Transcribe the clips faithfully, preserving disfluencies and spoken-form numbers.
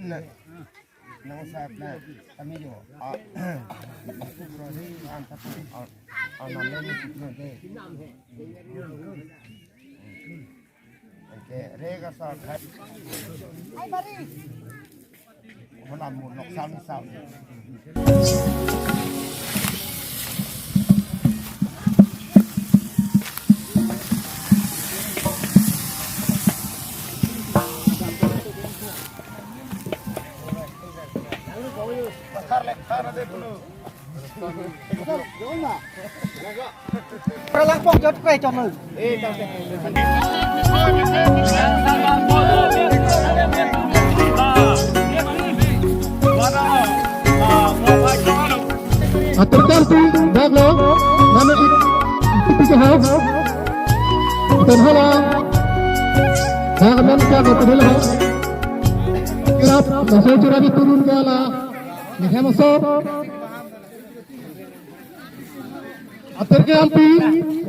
Nang sa na kami jo. Ah, February an satu, ah, ah, enam Februari. Oke, rega sa khai. Hai, mari. Holam mo nok sang sang. Langpok jot kai chon. Atur kan tu, dak lo, nama ik, ik, ik, ha. Atur hala. Dak men kya ko tu lo. Kirap, masuk curah di turun ke ala. Ni hem so. Atur ke ampi,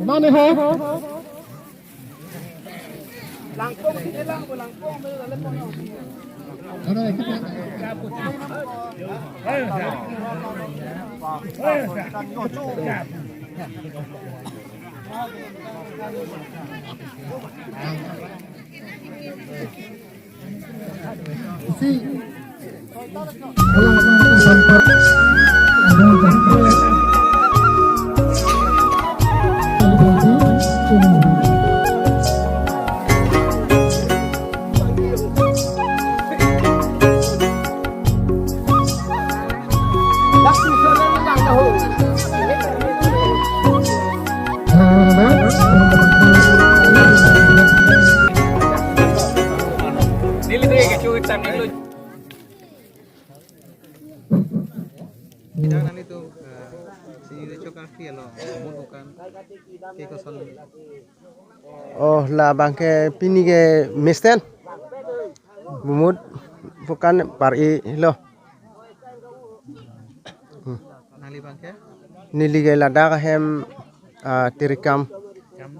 mane ho. Idak nanglitum, eh, sini de chok arti alo, mut bukan, ke koson. Oh, labang ke pini ke mesen. Bumut bukan par-i lo. Hmm. Nangli abang ke? Neli ke ladak ahem, ah, Tirikam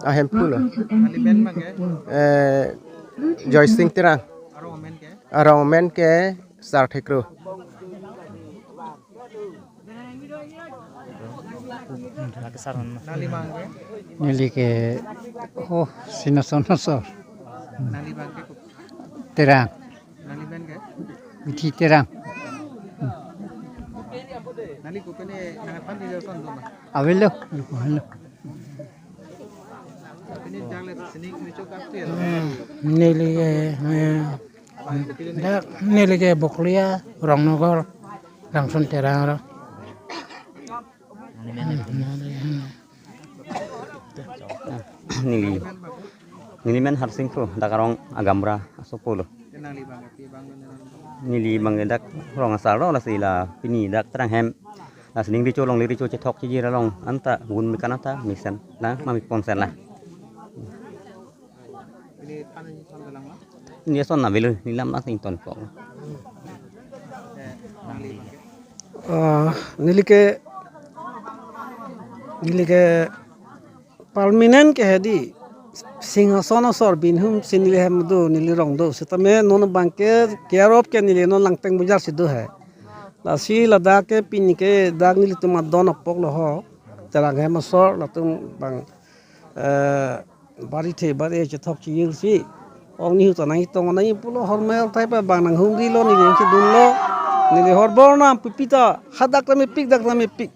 ahem pulo. Nangli men abang ke? Eh, Joy Singh Terang. Arong amen ke? Arong amen ke Sar Thekro. Nangli abang ke? Neli ke, oh, Sinason Asor. Nangli abang ke? Terang. Nangli men ke? Bithi Terang. Nangli kopine nangphan di son doma? Avelo, avelo. Pini dak le sining kri chok ap tu ya. Hmm, neli ke, eh, dak neli ke Bokolia, Rongnogor, Langsun Terang ro. Hmm, neli, hmm. Neli, neli men Harsing Kro, dak arong Agamra asopo lo. Nangli abang ke, abang ke nang. Neli abang ke dak rong asar lo, lasi la pini dak Terang hem. Lasi ning recho longle recho chethok chijir along anta gun mekan anta mesen. Na, mami ponsen la. Neli than ni than dalang la? Neli ason na avelo, neli lam na sing ton ko. Eh, nangli abang ke? Ah, neli ke, neli ke permanent ke hedi, Singhason asor binhum si neli hem do, neli rong do. Sitame non abang ke care of ke neli non Langteng Bojar si do he. Lasi ladak ke pini ke dak nelitum adon apok lo ho. Terang hem asor latum abang, eh, bari the bari chethok chijir si. Ong ni hu ta nangtong nangji pulo hormel thai pa abang nanghumri lo neli si dun lo. Neli horbor nam pipita hadak ta mepik dak ta mepik.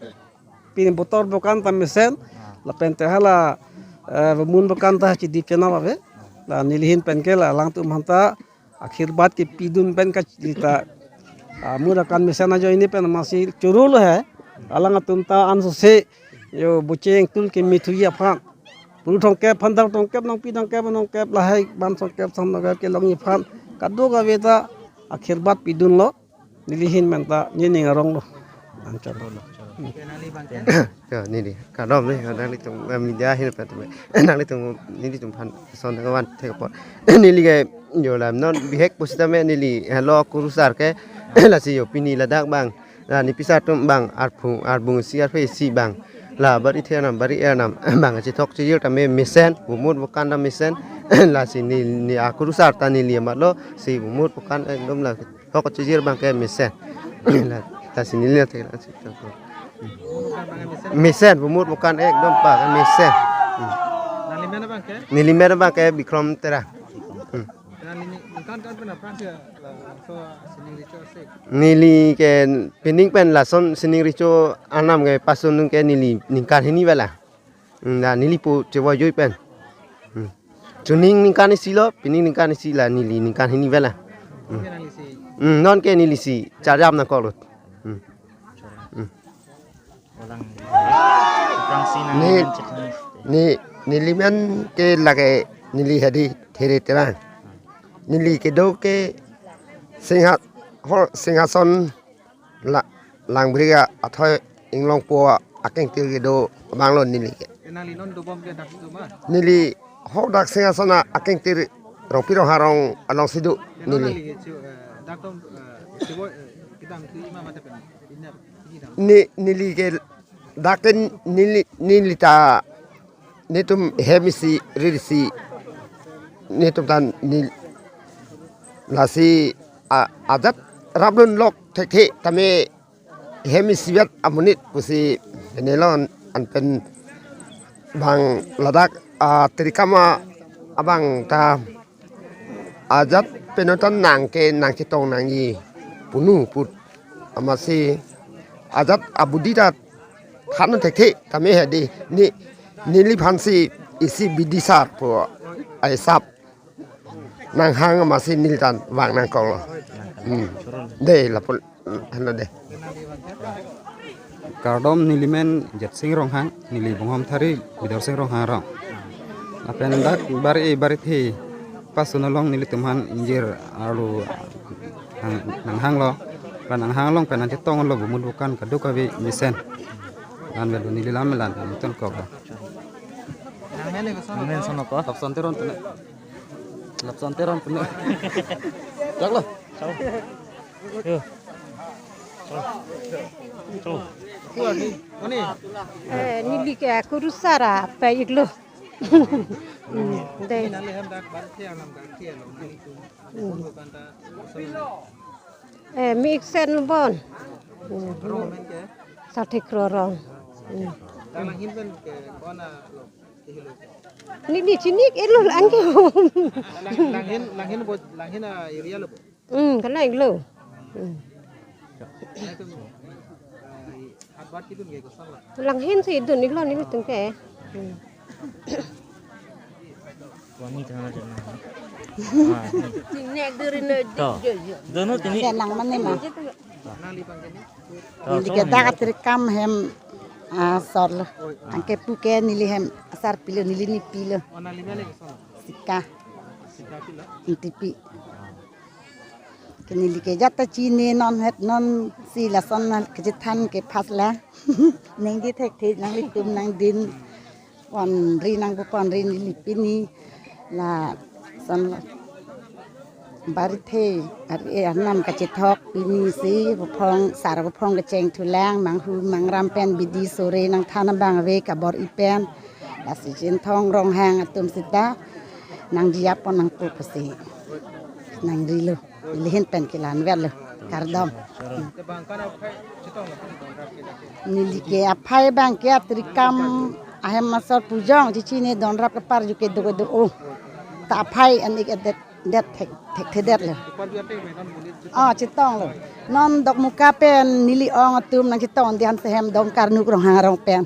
Pini botor bukan ta mesen, lapen te hala, eh, bumun bukan ta chidip chenam ave. La neli ahin pen ke la alangtum aphanta akhirbat kepidun pen kachita, ah, mura kan mesen ajoine pen masi choro lo he. Alangtum ta ansose yo bocheng tul ke mithuji aphan. Puru thomkep, phan thomkep, nangpi thomkep, nangkep lahai, ban thomkep, sam thomkep kelongji aphan. Kadokave ta akhirbat pidun lo. Neli ahin pen ta nening arong lo. Anchot lo. Oke, nangli abang ke? Ya, neli. Kadom ni, nanglitum, eh, media ahin pen tu. Nanglitum, nelitum aphan son kawan thek apot. Neli ke, yo lam non bihek pusitame neli, helo kurusar ke, lasi yo pini ladak abang. La nepisar atum abang, arphu, arbung isi, arphe isi abang. La bari the nam, bari er nam, abang chethok chijir tame mesen, bumut bukan ta mesen. Lasi ne, ne akurusar ta neli amat lo, si bumut bukan ekdom la Thok chijir abang ke mesen. La, ta si neli thek la si thok. Mesen, bumut bukan ekdom pa kan mesen. Hmm. Nangli men abang ke? Neli men abang ke Bikrom Terang. Hmm. Nangli ni, ningkan kan pen aphrang ke labangso sining recho asek? Neli ke pining pen lason sining recho anam ke pasun ke neli ningkan hini bela. Hmm, la neli po chewa joi pen. Hmm. Chuning ningkan isi lo, pining ningkan isi la neli ningkan hini bela. Hmm. Nangli si. Hmm, non ke neli si charjap nangkok lo. Hmm. Hmm. Olang. Aphrang si nang Ni, men chethan. Ni, neli men ke lake neli hadi There Terang. Neli kedo ke Singha, ho, Singhason la, Langbriga athoi Inglongpo akengtir kedo abang lo neli ke. Nangli non dobom ke dak itu ma? Neli ho dak Singhason akengtir Rongpi Ronghang arong alongsi do neli. Nangli ke chu, eh, dak tom, eh, chibo, eh, kedam tu ima mata pen. Iner, kedam. Ni, neli ke dak ke neli, neli ta netum hem isi, rir isi, netum tan neli lasi a, ajat rablun lok thekthe tame hem isivet amonit pusi penelon anpen bang ladak, ah, tirikam abang ta ajat penotan nang ke nang chetong nangji punu put amatsi ajat abudi ta than thekthe tame hadi ni, neliphansi isi bidi sar pu aisap nanghang amatsi neli tan vang nangkok lo. Hmm. De lapu, hmm, helo de. Kardom, neli men Jetsing Ronghang, neli Bonghom Thari, Bidorsing Ronghang arong. Lapen dak Bari, Barithe pasun along nelitum aphan ingjir arlo nang, nanghang lo. La nanghang along pen nangchetong lo bumut bukan kadokave mesen. Lan velo neli lam lan nelitum kok lo. Nang men son ko? Lapson Teron pune. Lapson Teron pune. Jak lo. Yo. Eh, neli ke Kurusara pa iklo. Hmm, de. Eh, mi iksen bon. Hmm. Sarthik Kro arong. Hmm. Neli chinik elo lang ke. Langhin, Langhin bo, Langhin area lo. Hmm, kalang lo. Hmm. Langhin si dun iklo nelitum ke. Hmm. Wani tengah aja. Nek duri ne. To. Dono tini. Nang mane ma. Neli ke dak atirikam hem, ah, sor lo. Anke puke neli hem asar pilo, neli ni pilo. Sika. N T P. Ke neli ke jat ta chini non het non si lason na kechethan ke phas la. Neng di thekthe nanglitum nangdin. Ponri nang pu ponri neli pini lason lo. Barithe, ari arnam kachethok pini si, buphong, sar buphong kecheng thulang, manghu mangram pen bidi sore nangthan abang ave kabor-i pen. Lasi Chinthong Ronghang atum seta nangjiap pon nangpo pusi nangrilo. Nelihin pen kelang vet lo. Kardom. Neli ke aphai abang ke atirikam ahem asor pujong chichini donrap kepar juke do do o. Ta aphai an ik det det thek thek thedet lo. Ah, chetong lo. Non Dokmoka pen neli ong atum nangchetong dian sehem dong Karnuk Ronghang arong pen.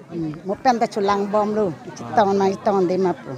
Hmm, mo pen ta chulang bom lo. Chetong nangchetong de ma pu.